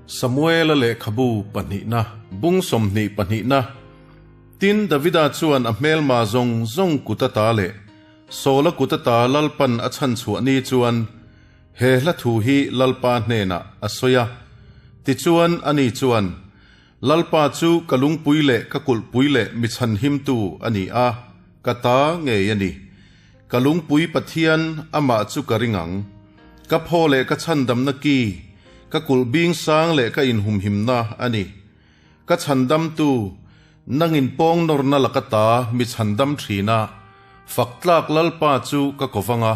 Samuela lehkhabu pahnihna, bung 20 pahnihna. Tin, Davida chuan a hmelma zawng zawng kut ata leh Saula kut ata Lalpan a chhan chhuah ni chuan he hla thu hi Lalpa hnenah a sawi a. Tichuan, ani chuan, Lalpa chu ka lungpui leh ka kulhpui leh mi chhanhimtu a ni a, ka ta ngei a ni. Ka lungpui Pathian amah chu ka ring ang. Ka phaw leh ka chhandamna ki, ka kulh bing sang leh ka inhumhimna a ni. Ka chhandamtu, nangin pawng nawrna laka ta mi chhandam thin a, fak tlak Lalpa chu ka ko vang a,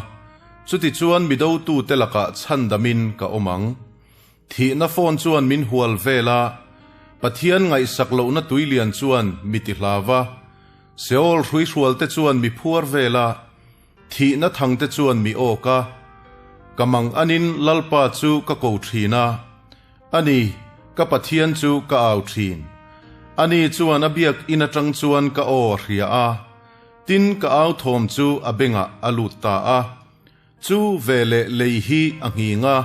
chutichuan mi dotute lakah chhandamin ka awm ang. Thihna phone chuan min hual vel a, Pathian ngaihsak lohna tuilian chuan mi ti hlau a, Seol hruihrualte chuan mi phuar vel a, thihna thangte chuan mi awk a. Ka mang anin Lalpa chu ka ko thin a, Ani, ka Pathian chu ka au thin. Ani chuan a biak in atang chuan ka aw a hria a, tin ka au thawm chu a bengah a lut ta a. Chu veleh lei hi a nghing a,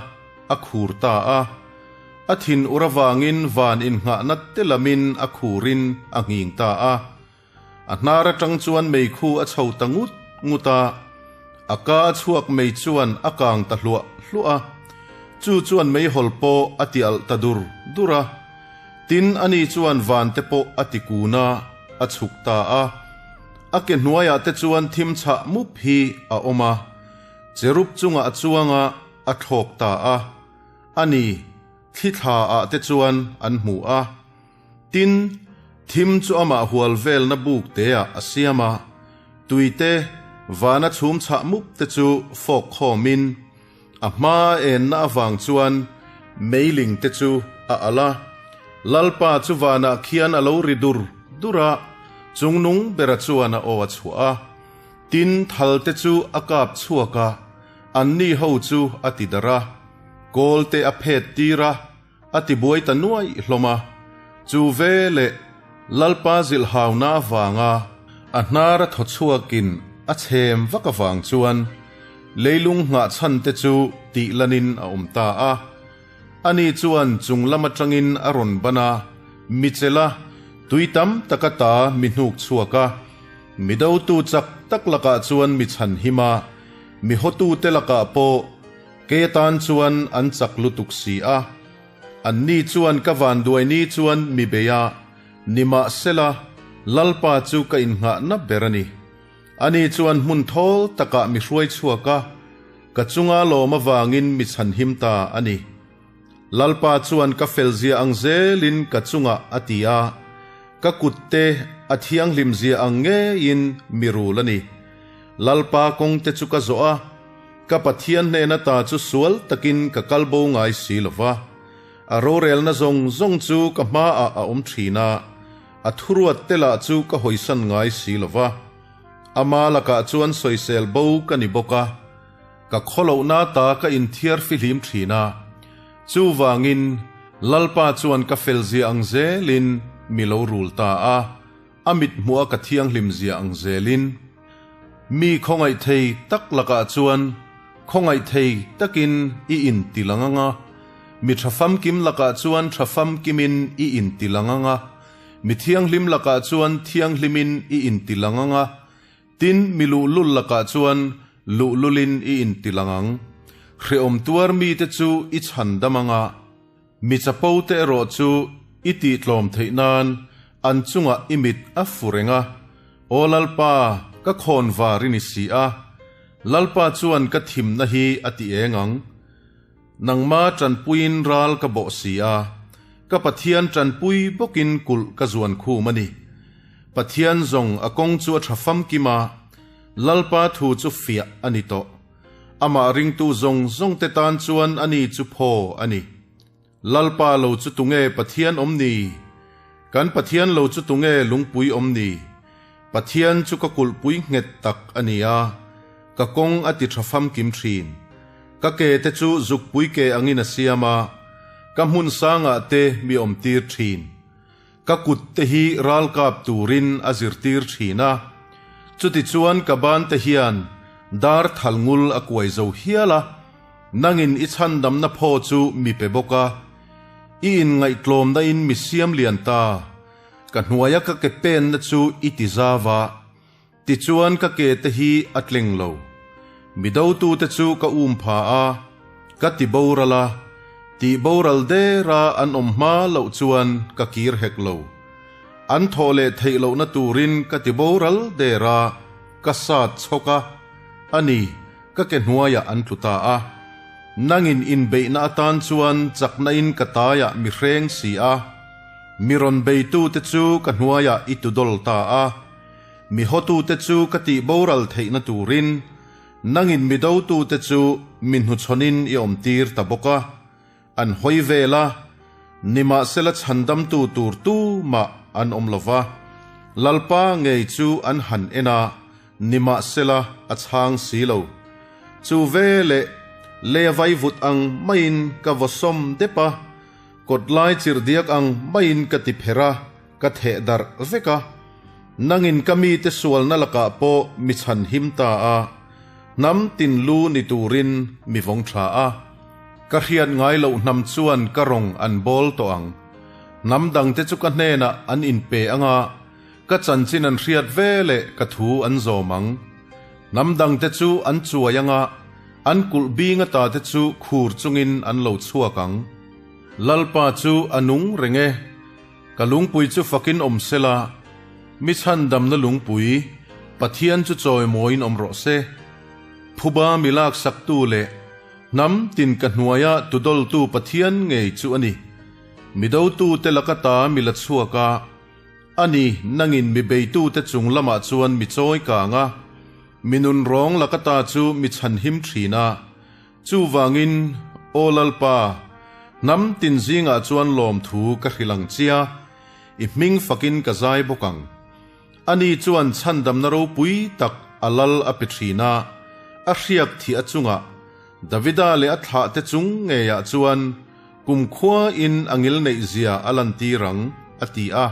a khur ta a. A thin ur avangin van innghahna te lamin a khurin a nghing ta a. A hnar atang chuan meikhu a chho ta ngut ngut a, a ka a chhuak mei chuan a kang ta hluah hluah a. Chu chuan meihawl pawh a ti alh ta dur dur a. Tin, ani chuan van te pawh a ti kun a, a chhuk ta a. A ke hnuaiah te chuan thim chhah mup hi a awm a, cherub chungah a chuang a, a thlawk ta a. A ni, thli thla ah te chuan an hmu a. Tin, thim chu amah hual velna buk te ah a siam a, tui te, vana chhum chhah mup te chu fawk khawmin, A hma enna avang chuan meiling te chu a alh a, Lalpa chu vanah khian a lo ri dur dur a, chungnung bera chuan a aw a chhuah a. Tin, thal te chu a kap chhuak a, anni ho chu a ti darh a, kawl te a phet tir a, a ti buai ta nuaih hlawm a. Chu veleh Lalpa zilhhauna avanga a hnar a thaw chhuakin a chhem vak avang chuan leilung nghah chhan te chu tih lanin a awm ta a. Ani chuan chung lam atangin a rawn ban a, mi chelh a, tui tam tak ata mi hnuk chhuak a. Mi dotu chak tak lakah chuan mi chhan him a, mi hawtute lakah pawh Kei atan chuan an chak lutuk si a, anni chuan ka vanduai ni chuan mi bei a, nimahsela Lalpa chu ka innghahna ber a ni. Ani chuan hmun thawl takah mi hruai chhuak a, ka chunga lawm avangin mi chhanhim ta a ni. Lalpa chuan ka felzia ang zelin ka chungah a ti a, ka kutte a thianghlimzia ang ngeiin mi rul a ni. Lalpa kawngte chu ka zawh a, Ka Pathian hnena ta chu sual takin ka kal bo ngai si lo va, a rorelna zawng zawng chu ka hmaah a awm thin a, a thuruat te lah chu ka hawisan ngai si lo va. Ama lakah chuan sawisel bo ka ni bawk a, ka khawlohna ta ka inthiar fihlim thin a. Chuvangin, Lalpa chuan ka felzia ang zelin mi lo rul ta a. A mit hmuh a ka thianghlim zia ang zelin, mi khawngaih thei tak lakah chuan khawngaih thei takin i inti lang ang a, mi tha famkim lakah chuan tha famkimin i inti lang ang a, mi thianghlim lakah chuan thianghlimin i inti lang ang a, tin mi luhlul lakah chuan luhlulin i inti lang ang. Hrehawm tuar mite chu i chhandam ang a. Mi chapo te erawh chu i tihtlawm theih nan an chungah i mit a fu reng a, Aw Lalpa, ka khawn var i ni si a, Lalpa chuan ka thimna hi a ti eng ang. Nangma tanpuiin ral ka bawh si a, ka Pathian tanpui bawkin kulh ka zuan khum a ni. Pathian zawng a kawng chu a tha famkim a, Lalpa thu chu fiah a ni tawh. Amah ringtu zawng zawng te tan chuan ani chu phaw a ni. Lalpa lo chu tunge Pathian awm ni? Kan Pathian lo chu tunge lungpui awm ni? Pathian chu ka kulhpui nghet tak a ni a, ka kawng a ti tha famkim thin. Ka ke te chu zukpui ke angin a siam a, ka hmun sangah te mi awmtir thin. Ka kut te hi ralkap turin a zirtir thin a, chutichuan ka ban te hian dar thal ngul a kuai zo hial a, nangin i chhandamna phaw chu mi pe bawk a. I inngaihtlawmna in mi siam lian ta, ka hnuaia ka ke penna chu i ti zau a, tichuan ka ke te hi a tleng lo. Mi dotute chu ka um pha a, ka ti boral a, tih boral dera an awm hma loh chuan ka kir hek lo. An thawh leh theih lohna turin ka ti boral der a, ka sat chhawk a, a ni, ka ke hnuaiah an tlu ta a. Nangin inbeihna atan chuan chakna in ka taiah mi hreng si a, mi rawn beitute chu ka hnuaiah i tudawl ta a. Mi hawtute chu ka tih boral theihna turin nangin mi dotute chu mi hnuchhawnin i awmtir ta bawk a, an hawi vel a, nimahsela chhandamtu tur tumah an awm lo va, Lalpa ngei chu an han en a, nimahsela a chhang si lo. Chu veleh lei a vaivut ang maiin ka vawsawm dep a, kawtlai chirhdiak ang maiin ka ti pherh a, Ka theh darh vek a, nangin ka mite sualna lakah pawh mi chhan him ta a, hnam tin lu ni turin mi vawng tha a. Ka hriat ngai loh hnam chuan ka rawng an bawl tawh ang. Hnam dangte chu ka hnenah an inpe ang a, ka chanchin an hriat ve leh ka thu an zawm ang. Hnam dangte chu an chuai ang a, an kulh bing ata te chu khur chungin an lo chhuak ang. Lalpa chu a nung reng e. Ka lungpui chu fakin awm sela, mi chhandamna lungpui, Pathian chu chawimawiin awm rawh se. Phuba mi laksaktu leh hnam tin ka hnuaia tudawltu Pathian ngei chu a ni. Mi dotute laka ta mi la chhuak a, a ni nangin mi beitute chung lamah chuan mi chawi kang a, mi nunrawng laka ta chu mi chhanhim thin a. Chuvangin, Aw Lalpa, hnam tin zingah chuan lawmthu ka hrilh ang chia, i hming fakin ka zai bawk ang. Ani chuan chhandamna ropui tak a lal a pe thin a, a hriak thih a chungah, Davida leh a thlahte chung ngeiah chuan kumkhuain a ngilneihzia a lantir ang, a ti a.